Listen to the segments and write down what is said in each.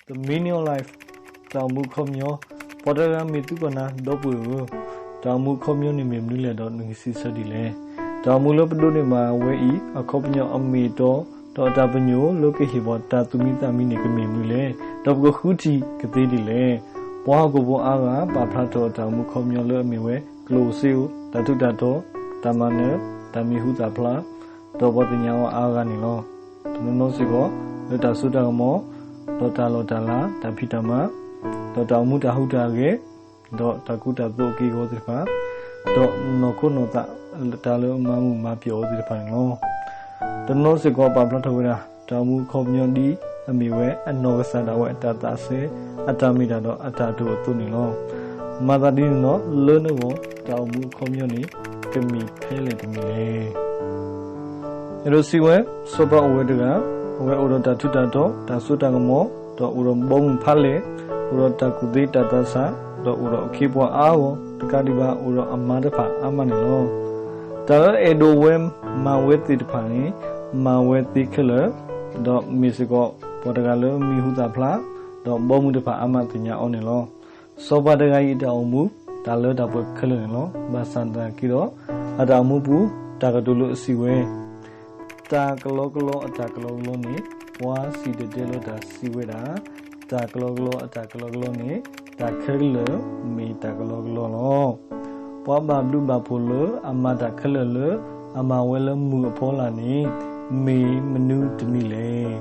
The meaning of life, တၢ်အိၣ်မူအခီပညီ, ပှၤတဂၤမ့ၢ်သုပှၤနၤ ဒီပုၢ်ဝဲၢ်ဧၢ, တၢ်အိၣ်မူအခီပညီန့ၣ်မ့ၢ်မနုၤလဲၣ်ဒီးနကစံးဆၢဒ်လဲၣ်. တၢ်အိၣ်မူလၢပဒိးန့ၢ်ဘၣ်ဝဲအံၤ အခီပညီအမ့ၢ်အတီ, ဒီးအတၢ်ပညိၣ်လၢကဟ့ၣ်ပှၤတၢ်သူၣ်မံသးမံန့ၣ်ကမ့ၢ်မနုၤလဲၣ်, ဒီးပကဃုထံၣ်ကသ့ဒ်လဲၣ်. ပှၤဟီၣ်ခိၣ်ဖိအါဂၤပာ်ဖျါထီၣ်အတၢ်အိၣ်မူအခီပညီလၢအမ့ၢ်ဝဲ ကျိၣ်စ့ဧိၤ, တၢ်ထူးတၢ်တီၤ, တၢ်မၤနၢၤ, တၢ်မံၤဟူသၣ်ဖျါ, ဒီးပှၤသ့ၣ်ညါအီၤအါဂၤန့ၣ်လီၤ. တနီၤနီၤစ့ၢ်ကီး လၢတၢ်စိတၢ်ကမီၤ, ဒီးတၢ်လီၢ်တၢ်လၤ, တၢ်ဖံးတၢ်မၤ, ဒီးတၢ်အိၣ်မူတၢ်ဟူးတၢ်ဂဲၤ, ဒီးတၢ်ကူတၢ်သိးအက့ၢ်အဂီၤသ့ၣ်တဖၣ်, ဒီးနီၢ်ခိနီၢ်သး တၢ်လၢမၤမုာ်မၤပျီၢ်အီၤသ့ၣ်တဖၣ်န့ၣ်လီၤ. တနီၤစ့ၢ်ကီးပာ်ဖျါထီၣ်ဝဲဒၣ် တၢ်အိၣ်မူအခီပညီဒ်အမ့ၢ်ဝဲ အနီၢ်ကစၢ်ဒၣ်ဝဲအတၢ်သးစဲ အတၢ်မ့ၢ်တၢ်ဒီးအတၢ်တိာ်အသိးန့ၣ်လီၤ. မၤသးဒ်န့ၣ်ဒီး လၢနဂီၢ် တၢ်အိၣ်မူအခီပညီန့ၣ် ကမ့ၢ်ဖဲလဲၣ်တမံၤလဲၣ်. အဲၣ်ဒိးစံးဝဲ, စီၤပၤအိၣ်ဝဲတဂၤ, အဝဲအိၣ်ဒီးတၢ်ထူးတၢ်တီၤ, တၢ်စိတၢ်ကမီၤ, ဒီးအိၣ်ဒီးဘီမုၢ်ဖးလဲၢ်, အိၣ်ဒီးတၢ်ကူၣ်သ့တၢ်သးဆး, ဒီးအိၣ်ဒီးအခ့အပှၤအါဂီၢ်, တကးဒံးဘၣ် အိၣ်ဒီးအမါတဖၣ်အါမးန့ၣ်လီၤ. တၢ်လၢအဲၣ်ဒိးဝဲမၤဝဲသ့ၣ်တဖၣ်န့ၣ် မၤဝဲသ့ခဲလၢာ်, ဒီးမ့ၢ်စ့ၢ်ကီး ပှၤတဂၤလၢမံၤဟူသၣ်ဖျါ, ဒီးဘီမုၢ်တဖၣ်အါမးသ့ၣ်ညါအီၤန့ၣ်လီၤ. စီၤပၤတဂၤအံၤအတၢ်အိၣ်မူ တၢ်လၢတၢ်ပှဲၤခဲလၢာ်န့ၣ်လီၤ. ဘၣ်ဆၣ်သနာ်က့ဒီး အတၢ်အိၣ်မူပူၤ တၢ်ကတိၤလၢအစံးဝဲ တၢ်ကလီကလီအတၢ်ကလီကလီန့ၣ် ပှၤစံၣ်တဲၤတဲလီၤတၢ်စံးဝဲဒၣ်, တၢ်ကလီကလီအတၢ်ကလီကလီန့ၣ် တၢ်ခဲလၢာ်မ့ၢ်တၢ်ကလီကလီလီၤ. ပှၤဘၣ်ဘျုးဘၣ်ဖှိၣ်လၢအမၤတၢ်ခဲလၢာ်လၢ အမၤဝဲလၢမုၢ်အဖီလာ်န့ၣ် မ့ၢ်မနုၤတမံၤလဲၣ်.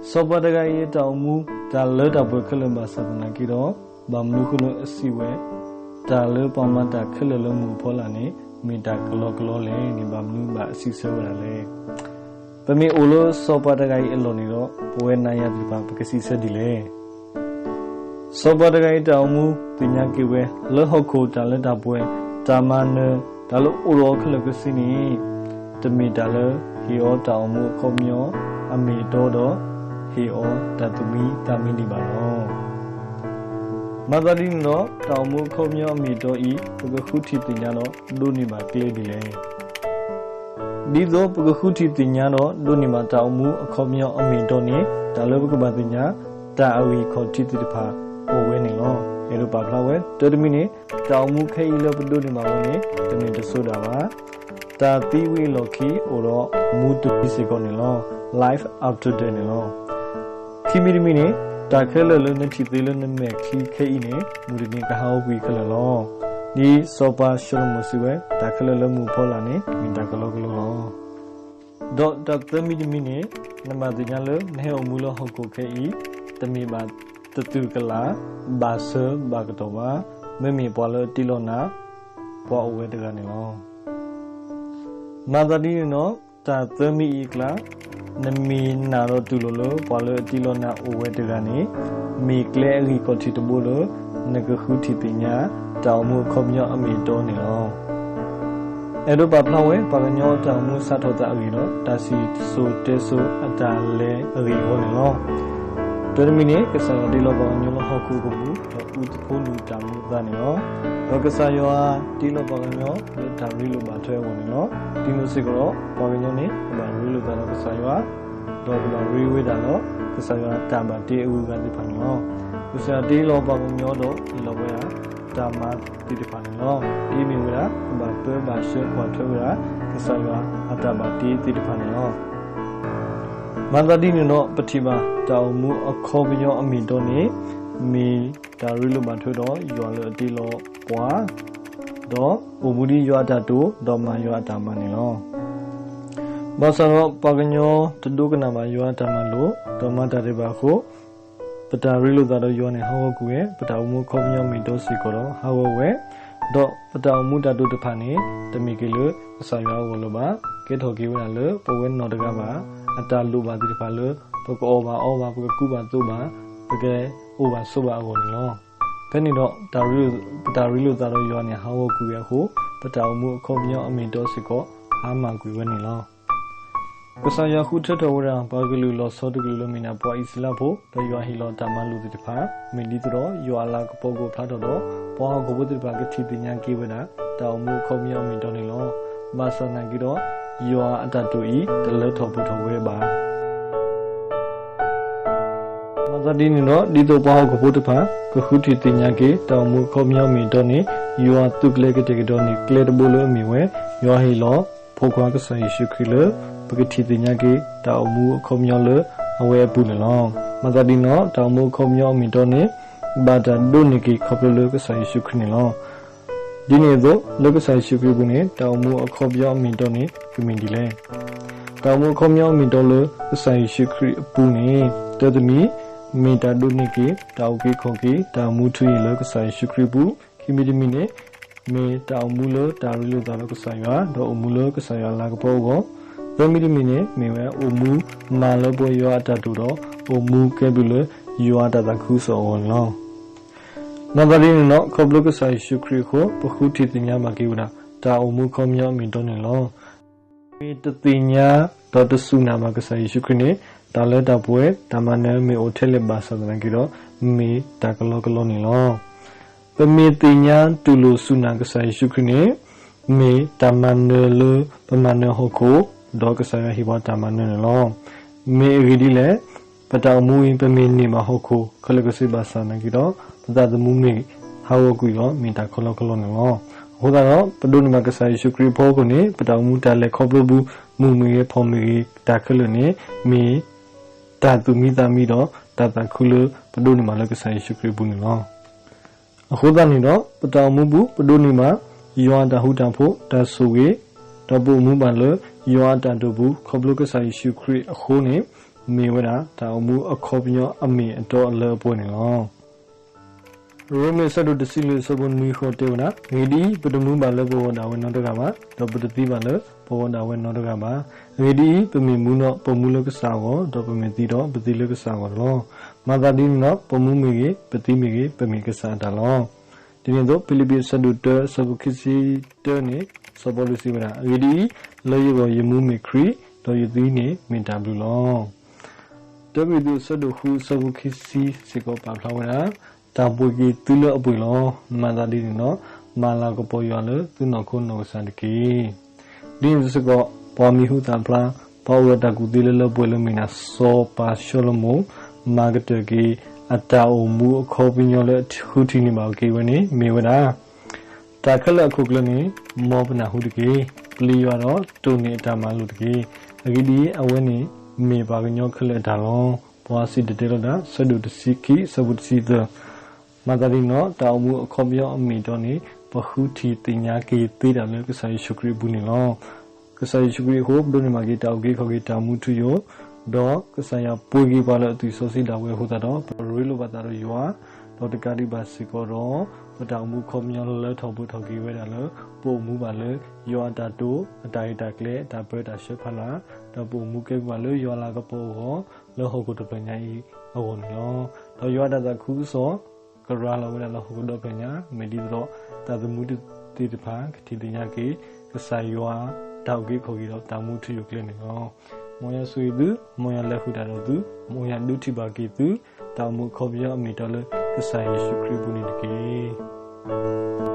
စီၤပၤတဂၤအံၤအတၢ်အိၣ်မူ တၢ်လၢတၢ်ပှဲၤခဲလၢာ်ဘၣ်ဆၣ်သနာ်က့ဒီး ဘၣ်မနုၤဃိလၢအစံးဝဲ တၢ်လၢပှၤမၤတၢ်ခဲလၢာ်လၢမုၢ်အဖီလာ်န့ၣ် မ့ၢ်တၢ်ကလီကလီလဲၣ်န့ၣ် ဘၣ်မနုၤဘၣ်အစံးဆၢဝဲဒၣ်လဲၣ်. ပမ့ၢ်အိၣ်လၢစီၤပၤတဂၤအံၤအလီၢ်န့ၣ်ဒီး ပဝဲနၤယၤသ့ၣ်တဖၣ် ပကစံးဆၢဒ်လဲၣ်. စီၤပၤတဂၤအံၤတၢ်အိၣ်မူသ့ၣ်ညါက့ၤဝဲ လၢဟီၣ်ခိၣ်တၢ်လၢတၢ်ပှဲၤ, တၢ်မၤနၢၤ, တၢ်လၢအိၣ်ဒီးအီၤခဲလၢာ်ခဲဆ့န့ၣ် တမ့ၢ်တၢ်လၢဟ့ၣ်အီၤတၢ်အိၣ်မူအခီပညီအမ့ၢ်အတီဒီး ဟ့ၣ်အီၤတၢ်သူၣ်မံသးမံန့ၣ်ဘၣ်လီၤ. မၤသးဒ်န့ၣ်ဒီး တၢ်အိၣ်မူအခီပညီအမ့ၢ်အတီအံၤ ပကဃုထံၣ်သ့ၣ်ညါဒီးဒိးန့ၢ်ဘၣ်ကျဲဒ်လဲၣ်. ဒ်သိးပကဃုထံၣ်သ့ၣ်ညါဒီးဒိးန့ၢ်ဘၣ်တၢ်အိၣ်မူအခီပညီအမ့ၢ်အတီန့ၣ် တၢ်လၢပကဘၣ်သ့ၣ်ညါ တၢ်အဂံၢ်ခီၣ်ထံးသ့ၣ်တဖၣ်အိၣ်ဝဲန့ၣ်လီၤ. အဲၣ်ဒိးပာ်ဖျါဝဲ တၢတမံၤန့ၣ် တၢ်အိၣ်မူခဲအံၤလၢပဒိးန့ၢ်ဘၣ်ဝဲန့ၣ် တမ့ၢ်တစိၤဒၣ်ဘၣ်. တၢ်သံဝံၤအလီၢ်ခံ အိၣ်ဒီးမူတမံၤစ့ၢ်ကီးန့ၣ်လီၤ. Life after death န့ၣ်လီၤ. ခံမံၤတမံၤန့ၣ် တၢ်ခဲလၢာ်လၢနထံၣ်သ့လၢနမဲာ်ချံခဲအံၤန့ၣ် မုၢ်တနံၤကဟးဂီၤကွံာ်ခဲလၢာ်လီၤ. ဒ်စီၤပၤၡလိၤမိၣ်စံးဝဲ တၢ်ခဲလၢာ်လၢမုၢ်အဖီလာ်န့ၣ် မ့ၢ်တၢ်ကလီကလီလီၤ. ဒီးတၢ်သၢမံၤတမံၤန့ၣ် နဘၣ်သ့ၣ်ညါလၢနဟဲအိၣ်မူလၢဟီၣ်ခိၣ်ခဲအံၤ တမ့ၢ်ဘၣ်တသူၣ်ကလာ် ဘၣ်ဆၢဘၣ်ကတီၢ်ဘၣ်, မ့မ့ၢ်ပှၤလၢအတ့လီၤနၤ ပှၤအိၣ်ဝဲတဂၤန့ၣ်လီၤ. မၤသးဒ်န့ၣ်ဒီး တၢ်သၢမံၤအံၤအကျါ နမ့ၢ်နာ်ဒီးတူၢ်လိာ်လၢပှၤလၢအတ့လီၤနၤအိၣ်ဝဲတဂၤန့ၣ် မ့ၢ်ကျဲအဂံၢ်ခီၣ်ထံးတဘိလၢ နကဃုထံၣ်သ့ၣ်ညါ တၢ်အိၣ်မူအခီပညီအမ့ၢ်အတီန့ၣ်လီၤ. အဲၣ်ဒိးပာ်ဖျါဝဲ ပှၤကညီအတၢ်အိၣ်မူစးထီၣ်သးအဂ့ၢ်ဒီး တၢ်စံၣ်စိၤတဲစိၤအတၢ်လဲၤအဂ့ၢ်အဂီၢ်န့ၣ်လီၤ. တၢတမံၤန့ၣ် ကစၢ်ယွၤတ့လီၤပှၤကညီလၢဟီၣ်ခိၣ်ကပူၤ ဒီးအူသဖှိလူၤတၢ်မူအသးန့ၣ်လီၤ. ဒီးကစၢ်ယွၤတ့လီၤပှၤကညီလၢတၢ်ရ့လိာ်ဘၣ်ထွဲအဂီၢ်န့ၣ်လီၤ. ဒ်န့ၣ်စ့ၢ်ကီးဒီး ပှၤကညီန့ၣ် ကဘၣ်ရ့လိာ်သးဒီးကစၢ်ယွၤ ဒီးကဘၣ်ရ့ဝဲဒၣ်ဒီး ကစၢ်ယွၤအတၢ်ဘၣ်တ့အဂုၤအဂၤသ့ၣ်တဖၣ်န့ၣ်လီၤ. ကစၢ်ယွၤတ့လီၤပှၤကညီဒီး ဟ့ၣ်လီၤဝဲဒၣ် တၢ်မၤသ့ၣ်တဖၣ်န့ၣ်လီၤ. ဒ်အမ့ၢ်ဝဲဒၣ် ကဘၣ်ပၢဘၣ်ဆှၢကွၢ်ထွဲဝဲဒၣ် ကစၢ်ယွၤအတၢ်ဘၣ်တ့သ့ၣ်တဖၣ်န့ၣ်လီၤ. မၤသးဒ်န့ၣ်ဒီး ပထံၣ်ဘၣ် တၢ်အိၣ်မူအခီပညီအမ့ၢ်အတီန့ၣ် မ့ၢ်တၢ်ရ့လိာ်ဘၣ်ထွဲဒီးယွၤလၢအတ့လီၤပှၤ ဒီးအိၣ်မူဒ်ယွၤအတၢ်တိာ် ဒီးမၤယွၤအတၢ်မၤန့ၣ်လီၤ. ဘၣ်ဆၣ်ဒီးပှၤကညီတဒိကနၣ်ဘၣ်ယွၤအတၢ်မၤလိာ် ဒီးမၤတၢ်ဒဲးဘးအဃိ ပတၢ်ရ့လိာ်သးဒီးယွၤန့ၣ်ဟးဂီၤကွံာ်ဝဲ, ပတၢ်အိၣ်မူအခီပညီမ့ၢ်အတီစ့ၢ်ကီးဒီးဟးဂီၤဝဲ, ဒီးပတၢ်အိၣ်မူတၢ်တိာ်တဖၣ်န့ၣ် တမ့ၢ်က့ၤလၢကစၢ်ယွၤအဂီၢ်လၢၤဘၣ်, ကဲထီၣ်က့ၤဝဲဒၣ်လၢပဝဲနီၢ်တဂၤဘၣ် အတၢ်လိၣ်ဘၣ်သ့ၣ်တဖၣ်လၢ ပကအီၣ်ဘၣ်အီဘၣ် ပကကူဘၣ်သိးဘၣ် ပကအိၣ်ဘၣ်ဆိးဘၣ်အဂီၢ်န့ၣ်လီၤ. ဖဲန့ၣ်ဒီး ပတၢ်ရ့လိာ်သးဒီးယွၤန့ၣ်ဟးဂီၤကွံာ်ဝဲအဃိ ပတၢ်အိၣ်မူအခီပညီအမ့ၢ်အတီစ့ၢ်ကီး ဟါမၢ်ကွံာ်ဝဲန့ၣ်လီၤ. ကစၢ်ယွၤဃုထၢထီၣ်ဝဲဒၣ် ပှၤကလုာ်လီၤဆီတကလုာ်လၢမ့ၢ်ဒၣ်ပှၤအံၣ်စရ့လးဖိ ဒီးယွၤဟ့ၣ်လီၤတၢ်မၤလိာ်သ့ၣ်တဖၣ် မ့ၢ်ဒ်သိးဒီးယွၤအလၤကပီၤကအိၣ်ဖျါထီၣ်ဒီး ပှၤဟီၣ်ခိၣ်ဖိသ့ၣ်တဖၣ်ကထံၣ်သ့ၣ်ညါက့ၤဝဲဒၣ် တၢ်အိၣ်မူအခီပညီအမ့ၢ်အတီန့ၣ်လီၤ. ဘၣ်ဆၣ်သနာ်က့ဒီး ယွၤအတၢ်တိာ်အံၤ တလၢထီၣ်ပှဲၤထီၣ်ဝဲဘၣ်. သတးဒ်န့ၣ်ဒီး ဒ်သိးပှၤဟီၣ်ခိၣ်ဖိတဖၣ် ကဃုထံၣ်သ့ၣ်ညါက့ၤ တၢ်အိၣ်မူအခီပညီအမ့ၢ်အတီန့ၣ် ယွၤသုးကျဲၤကတဲာ်ကတီၤန့ၢ်ကျဲတဘိလၢအမ့ၢ်ဝဲ ယွၤဟ့ၣ်လီၤ ဖိခွါကစၢ်ယ့ၣ်ၡူးခရံာ်လၢ ပကထံၣ်သ့ၣ်ညါက့ၤ တၢ်အိၣ်မူအခီပညီလၢအဝဲအပူၤန့ၣ်လီၤ. မၤသးဒ်န့ၣ်ဒီး တၢ်အိၣ်မူအခီပညီအမ့ၢ်အတီန့ၣ် ဘၣ်တၢ်ဒိးန့ၢ်က့ၤခီဖျိလၢကစၢ်ယ့ၣ်ၡူးခရံာ်န့ၣ်လီၤ. ဒ်န့ၣ်အသိး လၢကစၢ်ယ့ၣ်ၡူးခရံာ်အပူၤန့ၣ် တၢ်အိၣ်မူအခီပညီအမ့ၢ်အတီန့ၣ် ကမ့ၢ်ဒ်လဲၣ်. တၢ်အိၣ်မူအခီပညီအမ့ၢ်အတီလၢကစၢ်ယ့ၣ်ၡူးခရံာ်အပူၤန့ၣ် တၢတမံၤ မ့ၢ်တၢ်ဒိးန့ၢ်က့ၤ တၢ်အုၣ်က့ၤခီၣ်က့ၤ တၢ်မူထူယိာ်လၢကစၢ်ယ့ၣ်ၡူးခရံာ်အပူၤ, ခံမံၤတမံၤန့ၣ် မ့ၢ်တၢ်အိၣ်မူလၢတၢ်ရ့လိာ်သးဒီးကစၢ်ယွၤ ဒီးအိၣ်မူလၢကစၢ်ယွၤအလၤကပီၤအဂီၢ်, သၢမံၤတမံၤန့ၣ် မ့ၢ်ဝဲအိၣ်မူမၤလၢပှဲၤယွၤအတၢ်တိာ်ဒီး အိၣ်မူကဲဘျုးလၢယွၤအတၢ်သးခုကစီၣ်အဂီၢ်န့ၣ်လီၤ. မၤသးဒ်န့ၣ်ဒီး ခီဖျိကစၢ်ယ့ၣ်ၡူးခရံာ်အဃိ ပဃုထံၣ်သ့ၣ်ညါဘၣ်က့ၤဝဲဒၣ် တၢ်အိၣ်မူအခီပညီအမ့ၢ်အတီန့ၣ်လီၤ. ပမ့ၢ်တသ့ၣ်ညါဒီးတစူၢ်နာ်ဘၣ်ကစၢ်ယ့ၣ်ၡူးခရံာ်န့ၣ် တၢ်လၢတၢ်ပှဲၤ တၢ်မၤနၢၤမ့ၢ်အိၣ်ထဲလဲၣ်ဘၣ်ဆၣ်သနာ်က့ဒီး မ့ၢ်တၢ်ကလီကလီန့ၣ်လီၤ. ပမ့ၢ်သ့ၣ်ညါတူၢ်လိာ်စူၢ်နာ်ကစၢ်ယ့ၣ်ၡူးခရံာ်န့ၣ် မ့ၢ်တၢ်မၤနၢၤလၢပမၤနၢၤဟီၣ်ခိၣ် ဒီးကစၢ်ယွၤဟ့ၣ်ပှၤတၢ်မၤနၢၤန့ၣ်လီၤ. မ့ၢ်အဂ့ၢ်ဒ်လဲၣ်, ပတၢ်အိၣ်မူအံၤ ပမ့ၢ်န့ၢ်ဘၣ်ဟီၣ်ခိၣ်ခဲလၢာ်ခဲဆ့ဘၣ်ဆၣ်သနာ်က့ဒီး ပသးသမူမ့ၢ်ဟးဂီၤကွံာ်ဒီး မ့ၢ်တၢ်ကလီကလီန့ၣ်လီၤ. အဃိသတးဒီး ပဒိးန့ၢ်ဘၣ်ကစၢ်ယ့ၣ်ၡူးခရံာ်အဖီခိၣ်န့ၣ် ပတၢ်အိၣ်မူတၢ်လဲၤခီဖျိပူၤ မုာ်မ့ၢ်ဂ့ၤ ဖှီၣ်မ့ၢ်ဂ့ၤ တၢ်ခဲလၢာ်န့ၣ် မ့ၢ်တၢ်သူၣ်မံသးမံဒီး တၢ်သးခုလၢပဒိးန့ၢ်ဘၣ်လၢကစၢ်ယ့ၣ်ၡူးခရံာ်အပူၤန့ၣ်လီၤ. အဃိသတးန့ၣ်ဒီး ပတၢ်အိၣ်မူပူၤ ပဒိးန့ၢ်ဘၣ် ယွၤအတၢ်ဃူတၢ်ဖိး တၢ်ဆိၣ်ဂ့ၤ, ဒီးပအိၣ်မူဘၣ်လၢယွၤအတၢ်တိာ်ပူၤ ခီဖျိကစၢ်ယ့ၣ်ၡူးခရံာ်အဃိန့ၣ် မ့ၢ်ဝဲဒၣ်တၢ်အိၣ်မူအခီပညီအမ့ၢ်အတီအလၢအပှဲၤန့ၣ်လီၤ. ရိမ့ၤအဆၢဒိၣ်တဆံလွံၢ် အဆၢဖိနွံဃီတဲဝဲဒၣ်, အဂ့ၢ်ဒ်အံၤ, ပတမူဘၣ်လၢပဂီၢ်ဒၣ်ဝဲနီတဂၤဘၣ်, ဒီးပတသံဘၣ်လၢပဂီၢ်ဒၣ်ဝဲနီတဂၤဘၣ်. အဂ့ၢ်ဒ်အံၤ, ပမ့ၢ်မူဒီး ပမူလၢကစၢ်အဂီၢ်, ဒီးပမ့ၢ်သံဒီး ပသံလၢကစၢ်အဂီၢ်န့ၣ်လီၤ. မၤသးဒ်န့ၣ်ဒီး ပမူမ့ၢ်ဂ့ၤ, ပသံမ့ၢ်ဂ့ၤ, ပမ့ၢ်ကစၢ်အတၢ်လီၤ. ဒ်န့ၣ်အသိး ဖံလံးပံးအဆၢဒိၣ်တၢ အဆၢဖိခံဆံတၢန့ၣ် စီၤပီလူးစံးဝဲဒၣ်, အဂ့ၢ်ဒ်အံၤ, လၢယဂီၢ်ယမူမ့ၢ်ခရံာ်, ဒီးယသံန့ၣ်မ့ၢ်တၢ်ဘျုးလီၤ. တၢကရံၣ်သူးအဆၢဒိၣ်ဃု အဆၢဖိခံဆံစ့ၢ်ကီးပာ်ဖျါဝဲဒၣ်, တၢ်ပှ့ၤက့ၤသုလၢအပှ့ၤလီၤ. မၤသးဒ်န့ၣ်ဒီး မၤလၤကပီၤယွၤလၢသုနီၢ်ခိနီၢ်ကစၢ်တက့ၢ်. ဒ်န့ၣ်စ့ၢ်ကီး ပှၤမံၤဟူသၣ်ဖျါ ပှၤအိၣ်ဒီးတၢ်ကူၣ်သ့လၢလၢပှဲၤပှဲၤလၢမ့ၢ်ဒၣ် စီၤပၤၡလိၤမိၣ် မၤကတၢၢ်က့ၤ အတၢ်အိၣ်မူအခီပညီလၢအဃုထံၣ်န့ၢ်ဘၣ်က့ၤဝဲန့ၣ် မ့ၢ်ဝဲဒၣ် တၢ်ခဲလၢာ်အခိၣ်ကျၢၢ်န့ၣ် မ်ပနၢ်ဟူတက့ၢ်. ပျံၤယွၤဒီးတိၢ်န့ၢ်အတၢ်မၤလိာ်တက့ၢ်. အဂ့ၢ်ဒ်အံၤ, အဝဲန့ၣ်မ့ၢ်ပှၤကညီခဲလၢာ်အတၢ်လီၤ. ပှၤစံၣ်တဲၤတဲလီၤတၢ် အဆၢဒိၣ်တဆံခံ အဆၢဖိတဆံသၢ. မၤသးဒ်န့ၣ်ဒီး တၢ်အိၣ်မူအခီပညီအမ့ၢ်အတီန့ၣ် ပဃုထံၣ်သ့ၣ်ညါက့ၤသ့တၢ်လၢကစၢ်ယ့ၣ်ၡူးခရံာ်အပူၤန့ၣ်လီၤ. ကစၢ်ယ့ၣ်ၡူးခရံာ်အဃိ ပဒိးန့ၢ်ဘၣ်က့ၤတၢ်အုၣ်က့ၤခီၣ်က့ၤ တၢ်မူထူယိာ်, ဒီးကစၢ်ယွၤပှ့ၤက့ၤပှၤလၢအသွံၣ်စီဆှံဒၣ်ဝဲအဃိသတးဒီး ပရ့လိာ်ဘၣ်သးဒီးယွၤ, ဒီးတကးဒံးဘၣ်စ့ၢ်ကီးဒီး ပတၢ်အိၣ်မူအခီပညီလၢထီၣ်ပှဲၤထီၣ်က့ၤဝဲဒၣ်လၢ ပအိၣ်မူဘၣ်လၢ ယွၤအတၢ်တိာ် အတၢ်ဂ့ၢ်တၢ်ကျိၤ အတၢ်ပၢတၢ်ဆှၢဖးနၢ်, ဒီးပအိၣ်မူကဲဘျုးဘၣ်လၢယွၤအလၤကပီၤအဂီၢ် လၢဟီၣ်ခိၣ်ဒီဖျၢၣ်ညါအံၤအဂီၢ်န့ၣ်လီၤ. ဒီးယွၤအတၢ်သးခုကစီၣ် ကရၤလီၤဝဲဒၣ်လၢဟီၣ်ခိၣ်ဒီဖျၢၣ်ညါ မ့ၢ်ဒ်သိးဒီး သးသမူသ့ၣ်တဖၣ် ကထံၣ်သ့ၣ်ညါက့ၤ ကစၢ်ယွၤတၢ်အုၣ်က့ၤခီၣ်က့ၤဒီးတၢ်မူထူယိာ်ကျဲန့ၣ်လီၤ. မ်ယွၤဆိၣ်ဂ့ၤသု, မ်ယွၤလဲၤဃုာ်တၢ်ဒီးသု, မ်ယွၤဒုးထံၣ်ဘၣ်က့ၤသု, တၢ်အိၣ်မူအခီပညီအမ့ၢ်အတီလၢကစၢ်ယ့ၣ်ၡူးခရံာ်အပူၤန့ၣ်တက့ၢ်.